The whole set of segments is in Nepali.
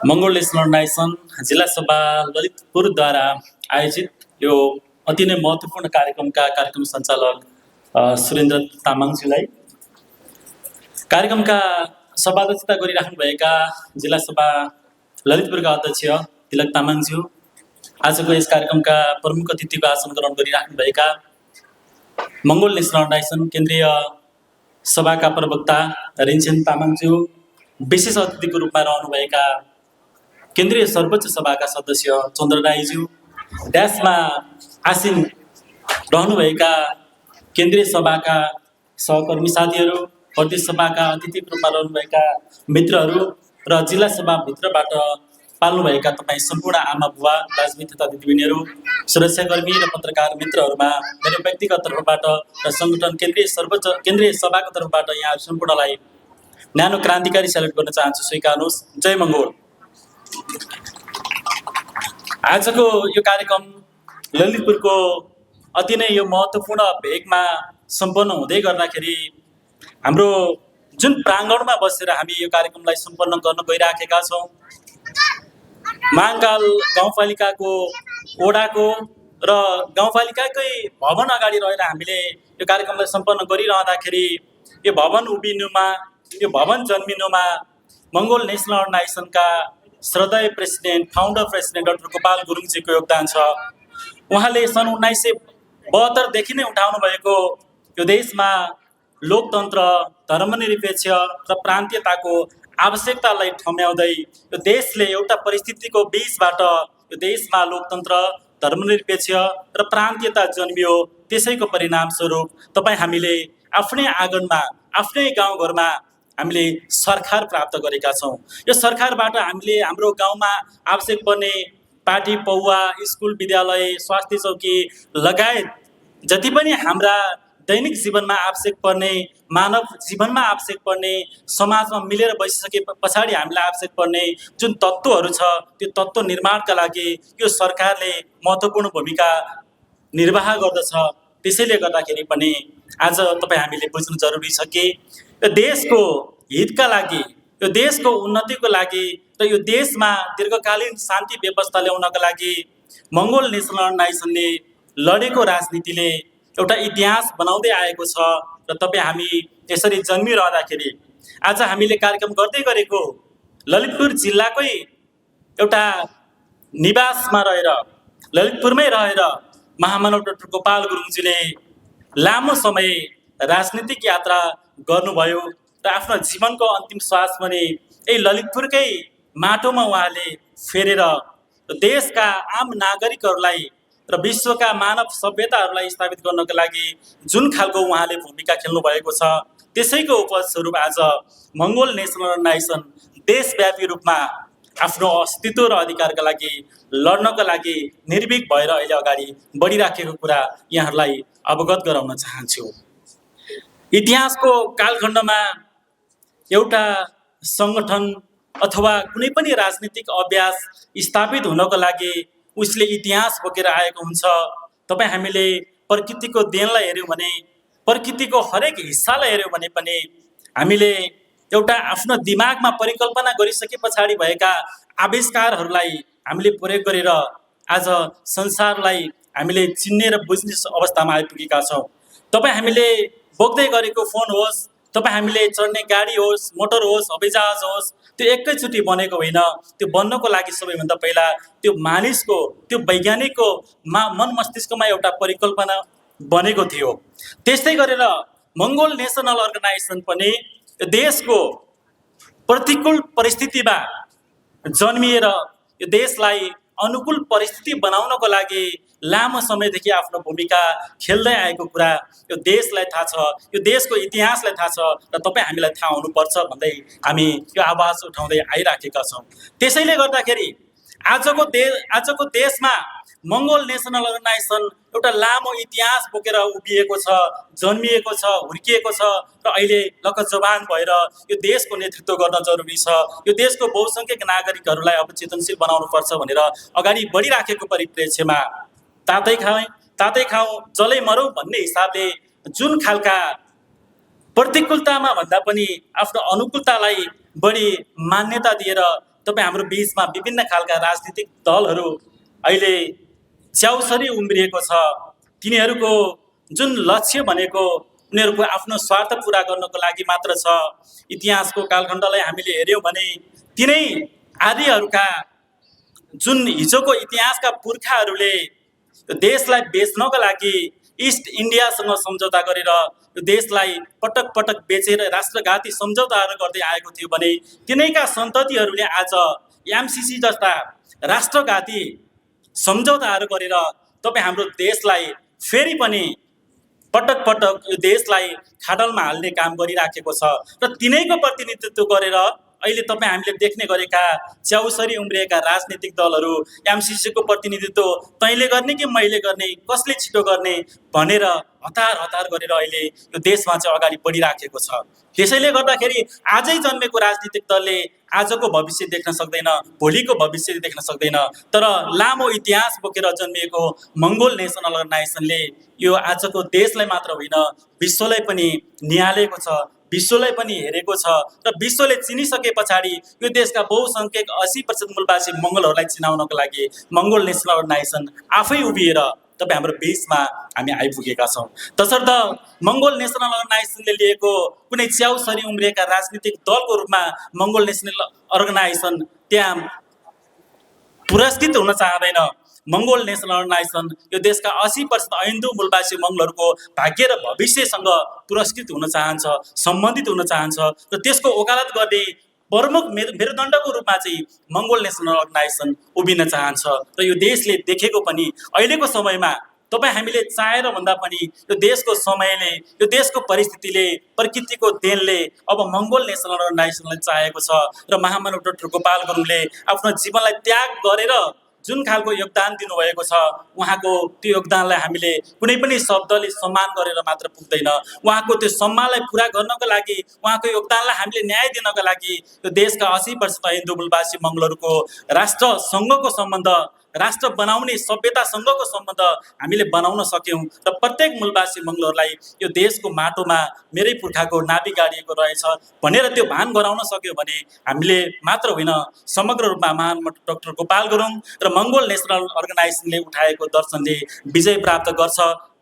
मङ्गोल नेसनल अर्गनाइजेसन जिल्ला सभा ललितपुरद्वारा आयोजित यो अति नै महत्त्वपूर्ण कार्यक्रम सञ्चालक सुरेन्द्र तामाङज्यूलाई, कार्यक्रमका सभाध्यक्षता गरिराख्नुभएका जिल्ला सभा ललितपुरका अध्यक्ष तिलक तामाङज्यू, आजको यस कार्यक्रमका प्रमुख अतिथिको आसन ग्रहण गरिराख्नुभएका मङ्गोल नेसनल अर्गनाइजेसन केन्द्रीय सभाका प्रवक्ता रिन्छेन तामाङज्यू, विशेष अतिथिको रूपमा रहनुभएका केन्द्रीय सर्वोच्च सभाका सदस्य चन्द्र राईज्यू, ड्यासमा आसीन रहनुभएका केन्द्रीय सभाका सहकर्मी साथीहरू, प्रदेश सभाका अतिथिको रूपमा रहनुभएका मित्रहरू र जिल्ला सभाभित्रबाट पाल्नुभएका तपाईँ सम्पूर्ण आमा बुवा, राजनीति तथा दिदीबहिनीहरू, सुरक्षाकर्मी र पत्रकार मित्रहरूमा मेरो व्यक्तिगत तर्फबाट र सङ्गठन केन्द्रीय सभाको तर्फबाट यहाँहरू सम्पूर्णलाई न्यानो क्रान्तिकारी सेल्युट गर्न चाहन्छु। स्वीकार्नुहोस्। जय मङ्गोल। आजको यो कार्यक्रम ललितपुरको अति नै यो महत्त्वपूर्ण भेगमा सम्पन्न हुँदै गर्दाखेरि हाम्रो जुन प्राङ्गणमा बसेर हामी यो कार्यक्रमलाई सम्पन्न गर्न गइराखेका छौँ, महाकाल गाउँपालिकाको ओडाको र गाउँपालिकाकै भवन अगाडि रहेर हामीले यो कार्यक्रमलाई सम्पन्न गरिरहँदाखेरि यो भवन उभिनुमा, यो भवन जन्मिनुमा मङ्गोल नेसनल अर्गनाइजेसनका श्रद्धेय president, founder president doctor Gopal गुरुङजीको योगदान छ। उहाँले सन् 1972 देखि नै उठाउनु भएको यो देशमा लोकतन्त्र, धर्मनिरपेक्ष र प्रान्तीयताको आवश्यकतालाई ठम्याउँदै यो देशले एउटा परिस्थितिको बीचबाट यो देशमा लोकतन्त्र, धर्मनिरपेक्ष र प्रान्तीयता जन्मियो। त्यसैको परिणामस्वरूप हामीले आफ्नै आँगनमा, आफ्नै गाउँघरमा हामीले सरकार प्राप्त गरेका छौँ। यो सरकारबाट हामीले हाम्रो गाउँमा आवश्यक पर्ने पाटी पौवा, स्कुल, विद्यालय, स्वास्थ्य चौकी लगायत जति पनि हाम्रा दैनिक जीवनमा आवश्यक पर्ने, मानव जीवनमा आवश्यक पर्ने, समाजमा मिलेर बसिसके पछाडि हामीलाई आवश्यक पर्ने जुन तत्त्वहरू छ, त्यो तत्त्व निर्माणका लागि यो सरकारले महत्त्वपूर्ण भूमिका निर्वाह गर्दछ। त्यसैले गर्दाखेरि पनि आज हामीले बुझ्नु जरुरी छ कि यो देशको हितका लागि, यो देशको उन्नतिको लागि र यो देशमा दीर्घकालीन शान्ति व्यवस्था ल्याउनका लागि मङ्गोल नेसनल अर्गनाइजेसनले लडेको राजनीतिले एउटा इतिहास बनाउँदै आएको छ। र हामी यसरी जन्मिरहँदाखेरि आज हामीले कार्यक्रम गर्दै गरेको ललितपुर जिल्लाकै एउटा निवासमा रहेर, ललितपुरमै रहेर महामानव डाक्टर गोपाल गुरुङजीले लामो समय राजनीतिक यात्रा गर्नुभयो र आफ्नो जीवनको अन्तिम श्वास पनि यही ललितपुरकै माटोमा उहाँले फेरेर देशका आम नागरिकहरूलाई र विश्वका मानव सभ्यताहरूलाई स्थापित गर्नको लागि जुन खालको उहाँले भूमिका खेल्नु भएको छ, त्यसैको उपस्वरूप आज मङ्गोल नेसनल अर्गनाइजेसन देशव्यापी रूपमा आफ्नो अस्तित्व र अधिकारका लागि लड्नका लागि निर्भीक भएर अहिले अगाडि बढिराखेको कुरा यहाँहरूलाई अवगत गराउन चाहन्छु। इतिहासको कालखण्डमा एउटा सङ्गठन अथवा कुनै पनि राजनीतिक अभ्यास स्थापित हुनको लागि उसले इतिहास बोकेर आएको हुन्छ। हामीले प्रकृतिको देनलाई हेऱ्यौँ भने, प्रकृतिको हरेक हिस्सालाई हेऱ्यौँ भने पनि हामीले एउटा आफ्नो दिमागमा परिकल्पना गरिसके पछाडि भएका आविष्कारहरूलाई हामीले प्रयोग गरेर आज संसारलाई हामीले चिन्ने र बुझ्ने अवस्थामा आइपुगेका छौँ। हामीले बोक्दै गरेको फोन होस्, हामीले चढ्ने गाडी होस्, मोटर होस्, हवाईजहाज होस्, त्यो एकैचोटि बनेको होइन। त्यो बन्नको लागि सबैभन्दा पहिला त्यो मानिसको, त्यो वैज्ञानिकको मन मस्तिष्कमा एउटा परिकल्पना बनेको थियो। त्यस्तै गरेर मङ्गोल नेसनल अर्गनाइजेसन पनि देशको प्रतिकूल परिस्थितिमा जन्मिएर यो देशलाई अनुकूल परिस्थिति बनाउनको लागि लामो समयदेखि आफ्नो भूमिका खेल्दै आएको कुरा यो देशलाई थाहा छ, यो देशको इतिहासलाई थाहा छ र हामीलाई थाहा हुनुपर्छ भन्दै हामी यो आवाज उठाउँदै आइराखेका छौँ। त्यसैले गर्दाखेरि आजको देशमा मङ्गोल नेसनल अर्गनाइजेसन एउटा लामो इतिहास बोकेर उभिएको छ, जन्मिएको छ, हुर्किएको छ र अहिले लखजवान भएर यो देशको नेतृत्व गर्न जरुरी छ। यो देशको बहुसङ्ख्यक नागरिकहरूलाई अब चेतनशील बनाउनुपर्छ भनेर अगाडि बढिराखेको परिप्रेक्ष्यमा तातै खाउँ जलै मरौँ भन्ने हिसाबले जुन खालका प्रतिकूलतामा भन्दा पनि आफ्नो अनुकूलतालाई बढी मान्यता दिएर तपाईँ हाम्रो बिचमा विभिन्न खालका राजनीतिक दलहरू अहिले च्याउसरी उम्रिएको छ। तिनीहरूको जुन लक्ष्य भनेको उनीहरूको आफ्नो स्वार्थ पुरा गर्नको लागि मात्र छ। इतिहासको कालखण्डलाई हामीले हेऱ्यौँ भने तिनै आदिहरूका जुन हिजोको इतिहासका पुर्खाहरूले देशलाई बेच्नको लागि इस्ट इन्डियासँग सम्झौता गरेर यो देशलाई पटक पटक बेचेर राष्ट्रघाती सम्झौताहरू गर्दै आएको थियो भने तिनैका सन्ततिहरूले आज एमसिसी जस्ता राष्ट्रघाती सम्झौताहरू गरेर तपाईँ हाम्रो देशलाई फेरि पनि पटक पटक यो देशलाई खाडलमा हाल्ने काम गरिराखेको छ र तिनैको प्रतिनिधित्व गरेर अहिले तपाईँ हामीले देख्ने गरेका च्याउसरी उम्रिएका राजनीतिक दलहरू एमसिसीको प्रतिनिधित्व तैँले गर्ने कि मैले गर्ने, कसले छिटो गर्ने भनेर हतार हतार गरेर अहिले यो देशमा चाहिँ अगाडि बढिराखेको छ। त्यसैले गर्दाखेरि आजै जन्मेको राजनीतिक दलले आजको भविष्य देख्न सक्दैन, भोलिको भविष्य देख्न सक्दैन। तर लामो इतिहास बोकेर जन्मिएको मङ्गोल नेसनल अर्गनाइजेसनले यो आजको देशलाई मात्र होइन विश्वलाई पनि निहालेको छ, विश्वलाई पनि हेरेको छ र विश्वले चिनिसके पछाडि यो देशका बहुसङ्ख्यक 80% मूलवासी मङ्गोलहरूलाई चिनाउनको लागि मङ्गोल नेसनल अर्गनाइजेसन आफै उभिएर तपाईँ हाम्रो बिचमा हामी आइपुगेका छौँ। तसर्थ मङ्गोल नेसनल अर्गनाइजेसनले लिएको कुनै च्याउसरी उम्रिएका राजनीतिक दलको रूपमा मङ्गोल नेसनल अर्गनाइजेसन त्यहाँ पुरस्कृत हुन चाहँदैन। मङ्गोल नेसनल अर्गनाइजेसन यो देशका 80% हिन्दू मूलवासी मङ्गोलहरूको भाग्य र भविष्यसँग पुरस्कृत हुन चाहन्छ, सम्बन्धित हुन चाहन्छ र त्यसको वकालत गर्ने प्रमुख मेरुदण्डको रूपमा चाहिँ मङ्गोल नेसनल अर्गनाइजेसन उभिन चाहन्छ। र यो देशले देखेको पनि अहिलेको समयमा तपाईँ हामीले चाहेर भन्दा पनि यो देशको समयले, यो देशको परिस्थितिले, प्रकृतिको देनले अब मङ्गोल नेसनल अर्गनाइजेसनलाई चाहेको छ र महामानव डाक्टर गोपाल गुरुङले आफ्नो जीवनलाई त्याग गरेर जुन खालको योगदान दिनुभएको छ उहाँको त्यो योगदानलाई हामीले कुनै पनि शब्दले सम्मान गरेर मात्र पुग्दैन। उहाँको त्यो सम्मानलाई पुरा गर्नको लागि, उहाँको योगदानलाई हामीले न्याय दिनको लागि यो देशका 80% हिन्दू मूलवासी मङ्गोलहरूको राष्ट्रसँगको सम्बन्ध, राष्ट्र बनाउने सभ्यतासँगको सम्बन्ध हामीले बनाउन सक्यौँ र प्रत्येक मूलवासी मङ्गोलहरूलाई यो देशको माटोमा मेरै पुर्खाको नाभि गाडिएको रहेछ भनेर त्यो भान गराउन सक्यो भने हामीले मात्र होइन समग्र रूपमा महान डाक्टर गोपाल गुरुङ र मङ्गोल नेसनल अर्गनाइजेसनले उठाएको दर्शनले विजय प्राप्त गर्छ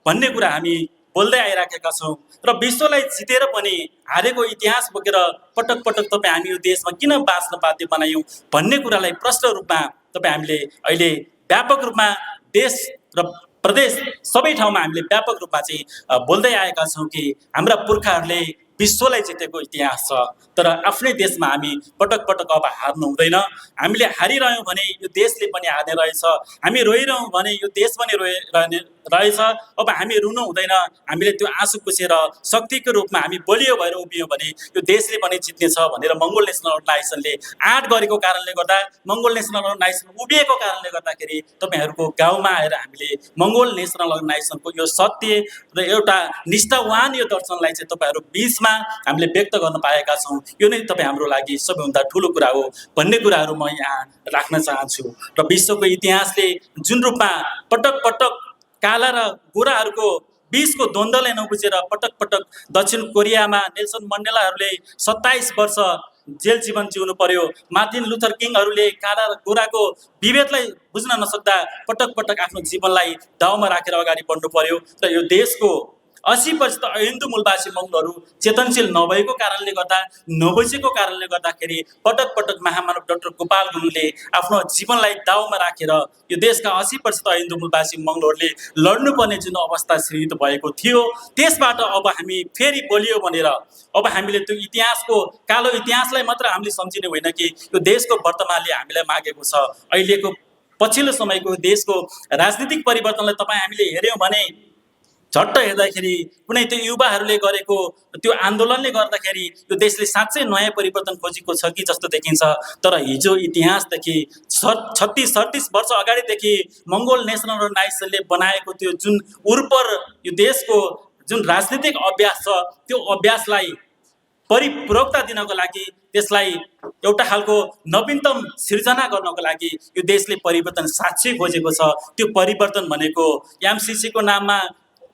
भन्ने कुरा हामी बोल्दै आइराखेका छौँ। र विश्वलाई जितेर पनि हारेको इतिहास बोकेर पटक पटक तपाईँ हामी यो देशमा किन बाँच्न बाध्य बनायौँ भन्ने कुरालाई प्रष्ट रूपमा तपाईँ हामीले अहिले व्यापक रूपमा देश र प्रदेश सबै ठाउँमा हामीले व्यापक रूपमा चाहिँ बोल्दै आएका छौँ कि हाम्रा पुर्खाहरूले विश्वलाई जितेको इतिहास छ। तर आफ्नै देशमा हामी पटक पटक अब हार्नु हुँदैन। हामीले हारिरह्यौँ भने यो देशले पनि हार्ने रहेछ, हामी रोइरह्यौँ भने यो देश पनि रोइरहने रहेछ। अब हामी रुनु हुँदैन, हामीले त्यो आँसु पुछेर शक्तिको रूपमा हामी बलियो भएर उभियौँ भने यो देशले पनि जित्नेछ भनेर मङ्गोल नेसनल अर्गनाइजेसनले आँट गरेको कारणले गर्दा, मङ्गोल नेसनल अर्गनाइजेसन उभिएको कारणले गर्दाखेरि तपाईँहरूको गाउँमा आएर हामीले मङ्गोल नेसनल अर्गनाइजेसनको यो सत्य र एउटा निष्ठावान यो दर्शनलाई चाहिँ तपाईँहरू बिचमा हामीले व्यक्त गर्न पाएका छौँ। यो नै तपाईँ हाम्रो लागि सबैभन्दा ठुलो कुरा हो भन्ने कुराहरू म यहाँ राख्न चाहन्छु। र विश्वको इतिहासले जुन रूपमा पटक पटक काला र गोराहरूको बिचको द्वन्द्वलाई नबुझेर पटक पटक दक्षिण कोरियामा नेल्सन मण्डेलाहरूले 27 वर्ष जेल जीवन जिउनु पर्यो, मार्टिन लुथर किङहरूले काला र गोराको विभेदलाई बुझ्न नसक्दा पटक पटक आफ्नो जीवनलाई दाउमा राखेर अगाडि बढ्नु पर्यो। र यो देशको 80% हिन्दू मूलवासी मङ्गोलहरू चेतनशील नभएको कारणले गर्दा, नबुझेको कारणले गर्दाखेरि पटक पटक महामानव डाक्टर गोपाल गुरुङले आफ्नो जीवनलाई दाउमा राखेर यो देशका 80% हिन्दू मूलवासी मङ्गोलहरूले लड्नुपर्ने जुन अवस्था सृजित भएको थियो त्यसबाट अब हामी फेरि बोलियो भनेर अब हामीले त्यो इतिहासको कालो इतिहासलाई मात्र हामीले सम्झिने होइन कि यो देशको वर्तमानले हामीलाई मागेको छ। अहिलेको पछिल्लो समयको देशको राजनीतिक परिवर्तनलाई तपाईँ हामीले हेऱ्यौँ भने झट्ट हेर्दाखेरि कुनै त्यो युवाहरूले गरेको त्यो आन्दोलनले गर्दाखेरि यो देशले साँच्चै नयाँ परिवर्तन खोजेको छ कि जस्तो देखिन्छ। तर हिजो इतिहासदेखि 36-37 वर्ष अगाडिदेखि मङ्गोल नेसनल अर्गनाइजेसनले बनाएको त्यो जुन उर्पर यो देशको जुन राजनीतिक अभ्यास छ त्यो अभ्यासलाई परिपूरकता दिनको लागि, त्यसलाई एउटा खालको नवीनतम सिर्जना गर्नको लागि यो देशले परिवर्तन साँच्चै खोजेको छ। त्यो परिवर्तन भनेको एमसिसीको नाममा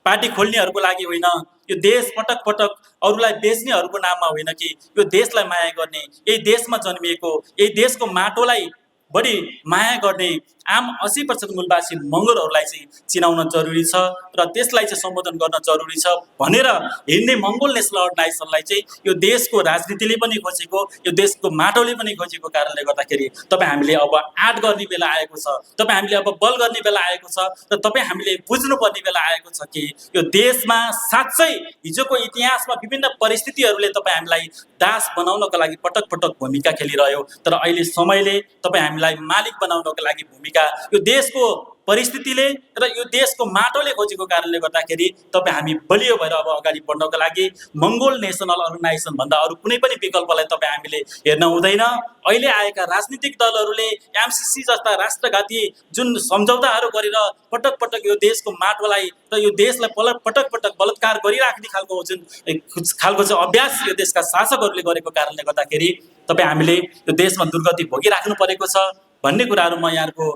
पार्टी खोल्नेहरूको लागि होइन, यो देश पटक पटक अरूलाई बेच्नेहरूको नाममा होइन कि यो देशलाई माया गर्ने, यही देशमा जन्मिएको, यही देशको माटोलाई बढी माया गर्ने आम 80% मूलवासी मङ्गोलहरूलाई चाहिँ चिनाउन जरुरी छ र त्यसलाई चाहिँ सम्बोधन गर्न जरुरी छ भनेर हिँड्ने मङ्गोल नेसनल अर्गनाइजेसनलाई चाहिँ यो देशको राजनीतिले पनि खोजेको, यो देशको माटोले पनि खोजेको कारणले गर्दाखेरि तपाईँ हामीले अब आँट गर्ने बेला आएको छ, तपाईँ हामीले अब बल गर्ने बेला आएको छ र तपाईँ हामीले बुझ्नुपर्ने बेला आएको छ कि यो देशमा साँच्चै हिजोको इतिहासमा विभिन्न परिस्थितिहरूले तपाईँ हामीलाई दास बनाउनको लागि पटक पटक भूमिका खेलिरह्यो, तर अहिले समयले तपाईँ हामीलाई मालिक बनाउनको लागि भूमिका यो देशको परिस्थितिले र यो देशको माटोले खोजेको कारणले गर्दाखेरि तपाईँ हामी बलियो भएर अब अगाडि बढ्नको लागि मङ्गोल नेसनल अर्गनाइजेसन भन्दा अरू कुनै पनि विकल्पलाई तपाईँ हामीले हेर्न हुँदैन। अहिले आएका राजनीतिक दलहरूले एमसिसी जस्ता राष्ट्रघाती जुन सम्झौताहरू गरेर पटक पटक यो देशको माटोलाई र यो देशलाई पटक पटक बलात्कार गरिराख्ने खालको जुन चाहिँ अभ्यास यो देशका शासकहरूले गरेको कारणले गर्दाखेरि तपाईँ हामीले यो देशमा दुर्गति भोगिराख्नु परेको छ भन्ने कुराहरू म यहाँको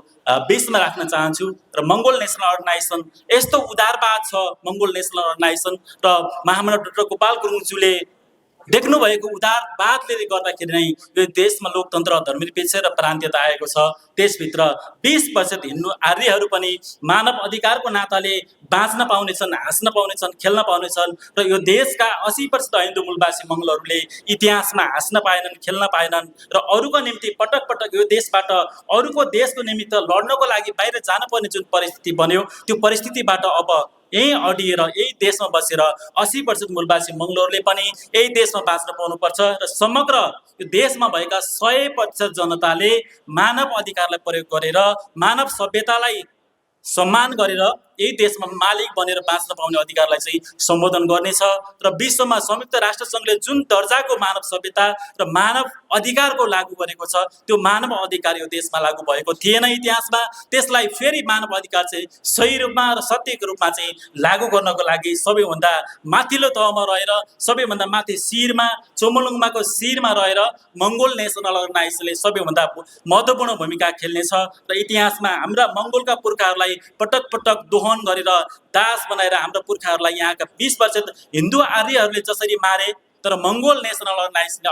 बिचमा राख्न चाहन्छु। र मङ्गोल नेसनल अर्गनाइजेसन यस्तो उदारवाद छ, मङ्गोल नेसनल अर्गनाइजेसन र महामना डाक्टर गोपाल गुरुङज्यूले देख्नु भएको उदारवादले गर्दाखेरि नै यो देशमा लोकतन्त्र, धर्मनिरपेक्ष र प्रान्तीयता आएको छ। त्यसभित्र 20% हिन्दू आर्यहरू पनि मानव अधिकारको नाताले बाँच्न पाउनेछन्, हाँस्न पाउनेछन्, खेल्न पाउनेछन् र यो देशका 80% हिन्दू मूलवासी मङ्गोलहरूले इतिहासमा हाँस्न पाएनन्, खेल्न पाएनन् र अरूको निम्ति पटक पटक यो देशबाट अरूको देशको निमित्त लड्नको लागि बाहिर जानुपर्ने जुन परिस्थिति बन्यो त्यो परिस्थितिबाट अब यही अडिएर यही देशमा बसेर 80% मूलवासी मङ्गोलहरूले पनि यही देशमा बाँच्न पाउनुपर्छ र समग्र यो देशमा भएका 100% जनताले मानव अधिकारलाई प्रयोग गरेर मानव सभ्यतालाई सम्मान गरेर यही देशमा मालिक बनेर बाँच्न पाउने अधिकारलाई चाहिँ सम्बोधन गर्नेछ र विश्वमा संयुक्त राष्ट्र सङ्घले जुन दर्जाको मानव सभ्यता र मानव अधिकारको लागू गरेको छ त्यो मानव अधिकार यो देशमा लागू भएको थिएन इतिहासमा। त्यसलाई फेरि मानव अधिकार चाहिँ सही रूपमा र सत्यको रूपमा चाहिँ लागू गर्नको लागि सबैभन्दा माथिल्लो तहमा रहेर, सबैभन्दा माथि शिरमा, चोमोलुङमाको शिरमा रहेर मङ्गोल नेसनल अर्गनाइजेसनले सबैभन्दा महत्त्वपूर्ण भूमिका खेल्नेछ र इतिहासमा हाम्रा मङ्गोलका पुर्खाहरूलाई पटक पटक दोहन गरेर दास बनाएर हाम्रो पुर्खाहरूलाई यहाँका 20% हिन्दू आर्यहरूले जसरी मारे तर मङ्गोल नेसनल अर्गनाइजेसनले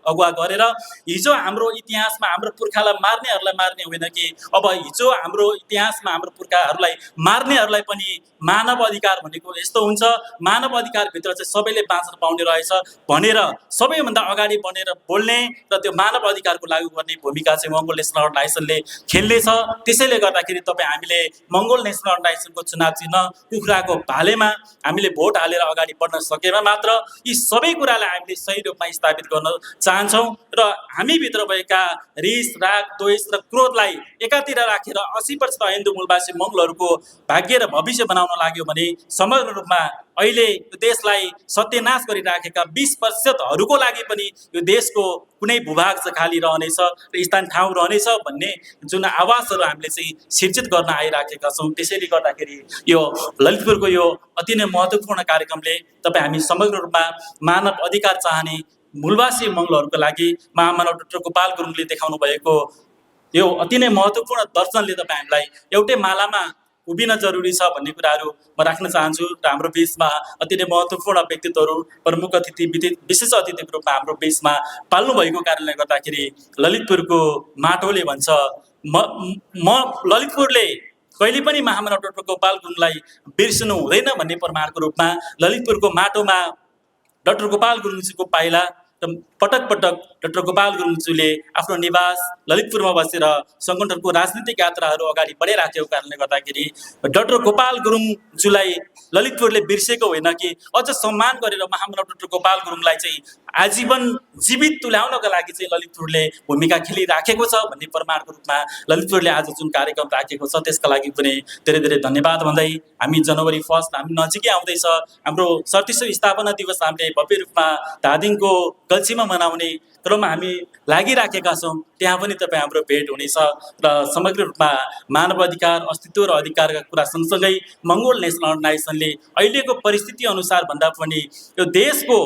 अगुवा गरेर हिजो हाम्रो इतिहासमा हाम्रो पुर्खालाई मार्नेहरूलाई मार्ने होइन कि अब हिजो हाम्रो इतिहासमा हाम्रो पुर्खाहरूलाई मार्नेहरूलाई पनि मानव अधिकार भनेको यस्तो हुन्छ, मानव अधिकारभित्र चाहिँ सबैले बाँच्न पाउने रहेछ भनेर सबैभन्दा अगाडि बढेर बोल्ने र त्यो मानव अधिकारको लागू गर्ने भूमिका चाहिँ मङ्गोल नेसनल अर्गनाइजेसनले खेल्नेछ। त्यसैले गर्दाखेरि तपाईँ हामीले मङ्गोल नेसनल अर्गनाइजेसनको चुनाव चिन्ह कुखुराको भालेमा हामीले भोट हालेर अगाडि बढ्न सकेमा मात्र यी सबै कुरालाई हामीले सही रूपमा स्थापित गर्न चाहन्छौँ र हामीभित्र भएका रिस, राग, द्वेष र क्रोधलाई एकातिर राखेर 80% हिन्दू मूलवासी मङ्गोलहरूको भाग्य र भविष्य बनाउन लाग्यो भने समग्र रूपमा अहिले यो देशलाई सत्यनाश गरिराखेका 20%हरूको लागि पनि यो देशको कुनै भूभाग चाहिँ खाली रहनेछ र स्थान ठाउँ रहनेछ भन्ने जुन आवाजहरू हामीले चाहिँ सिर्जित गर्न आइराखेका छौँ। त्यसैले गर्दाखेरि यो ललितपुरको यो अति नै महत्त्वपूर्ण कार्यक्रमले तपाईँ हामी समग्र रूपमा मानव अधिकार चाहने मूलवासी मङ्गोलहरूको लागि महामानव डाक्टर गोपाल गुरुङले देखाउनु भएको यो अति नै महत्त्वपूर्ण दर्शनले तपाईँ हामीलाई एउटै मालामा उभिन जरुरी छ भन्ने कुराहरू म राख्न चाहन्छु र हाम्रो बिचमा अति नै महत्त्वपूर्ण व्यक्तित्वहरू प्रमुख अतिथि विशेष अतिथिको रूपमा हाम्रो बिचमा पाल्नु भएको कारणले गर्दाखेरि ललितपुरको माटोले भन्छ म ललितपुरले कहिले पनि महामानव डाक्टर गोपाल गुरुङलाई बिर्सनु हुँदैन भन्ने प्रमाणको रूपमा ललितपुरको माटोमा डाक्टर गोपाल गुरुङजीको पाइला र पटक पटक डाक्टर गोपाल गुरुङज्यूले आफ्नो निवास ललितपुरमा बसेर सङ्गठनको राजनीतिक यात्राहरू अगाडि बढाइराखेको कारणले गर्दाखेरि डाक्टर गोपाल गुरुङज्यूलाई ललितपुरले बिर्सेको होइन कि अझ सम्मान गरेर महामानव डाक्टर गोपाल गुरुङलाई चाहिँ आजीवन जीवित तुल्याउनको लागि चाहिँ ललितपुरले भूमिका खेलिराखेको छ भन्ने प्रमाणको रूपमा ललितपुरले आज जुन कार्यक्रम राखेको छ त्यसका लागि पनि धेरै धेरै धन्यवाद भन्दै हामी जनवरी 1 हामी नजिकै आउँदैछ हाम्रो 37औं स्थापना दिवस हामीले भव्य रूपमा धादिङको गल्छीमा मनाउने क्रममा हामी लागिराखेका छौँ। त्यहाँ पनि तपाईँ हाम्रो भेट हुनेछ र समग्र रूपमा मानव अधिकार, अस्तित्व र अधिकारका कुरा सँगसँगै मङ्गोल नेसनल अर्गनाइजेसनले अहिलेको परिस्थिति अनुसार भन्दा पनि यो देशको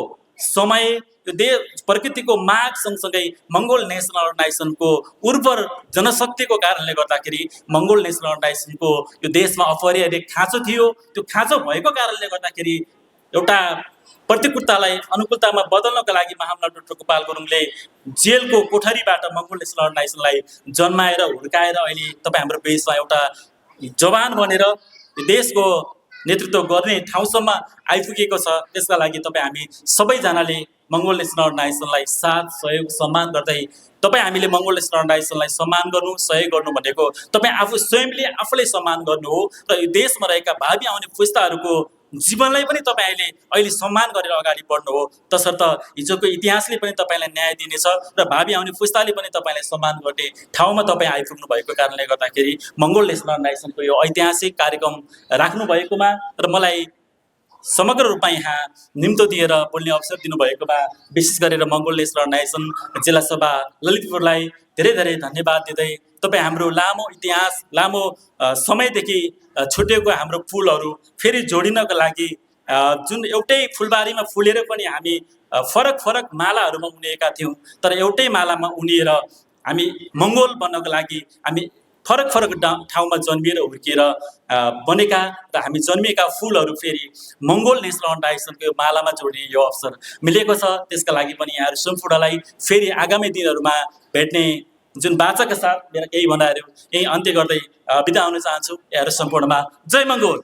समय, यो देश प्रकृतिको माग सँगसँगै मङ्गोल नेसनल अर्गनाइजेसनको उर्वर जनशक्तिको कारणले गर्दाखेरि मङ्गोल नेसनल अर्गनाइजेसनको यो देशमा अपरिहार्य खाँचो थियो। त्यो खाँचो भएको कारणले गर्दाखेरि एउटा प्रतिकूलतालाई अनुकूलतामा बदल्नको लागि महामना डाक्टर गोपाल गुरुङले जेलको कोठरीबाट मङ्गोल नेसनल अर्गनाइजेसनलाई जन्माएर हुर्काएर अहिले तपाईँ हाम्रो देशमा एउटा जवान बनेर देशको नेतृत्व गर्ने ठाउँसम्म आइपुगेको छ। त्यसका लागि तपाईँ हामी सबैजनाले मङ्गोल नेसनल अर्गनाइजेसनलाई साथ सहयोग सम्मान गर्दै तपाईँ हामीले मङ्गोल नेसनल अर्गनाइजेसनलाई सम्मान गर्नु सहयोग गर्नु भनेको तपाईँ आफू स्वयंले आफूलाई सम्मान गर्नु हो र यो देशमा रहेका भावी आउने पुस्ताहरूको जीवनलाई पनि तपाईँले अहिले सम्मान गरेर अगाडि बढ्नु हो। तसर्थ हिजोको इतिहासले पनि तपाईँलाई न्याय दिनेछ र भावी आउने पुस्ताले पनि तपाईँलाई सम्मान गर्ने ठाउँमा तपाईँ आइपुग्नु भएको कारणले गर्दाखेरि मङ्गोल नेसनल अर्गनाइजेसनको यो ऐतिहासिक कार्यक्रम राख्नु भएकोमा र मलाई समग्र रूपमा यहाँ निम्तो दिएर बोल्ने अवसर दिनुभएकोमा विशेष गरेर मङ्गोल नेसनल अर्गनाइजेसन जिल्ला सभा ललितपुरलाई धेरै धेरै धन्यवाद दिँदै तपाईँ हाम्रो लामो इतिहास लामो समयदेखि छुटेको हाम्रो फुलहरू फेरि जोडिनको लागि जुन एउटै फुलबारीमा फुलेर पनि हामी फरक फरक मालाहरूमा उनिएका थियौँ, तर एउटै मालामा उनिएर हामी मङ्गोल बन्नको लागि हामी फरक फरक ठाउँमा जन्मिएर हुर्किएर बनेका र हामी जन्मिएका फुलहरू फेरि मङ्गोल नेसनल अर्गनाइजेसनको यो मालामा जोड्ने यो अवसर मिलेको छ। त्यसका लागि पनि यहाँहरू सम्पूर्णलाई फेरि आगामी दिनहरूमा भेट्ने जुन बाचाका साथ मेरा केही भनाइहरू यही अन्त्य गर्दै बिदा हुन चाहन्छु। यहाँहरू सम्पूर्णमा जय मङ्गोल।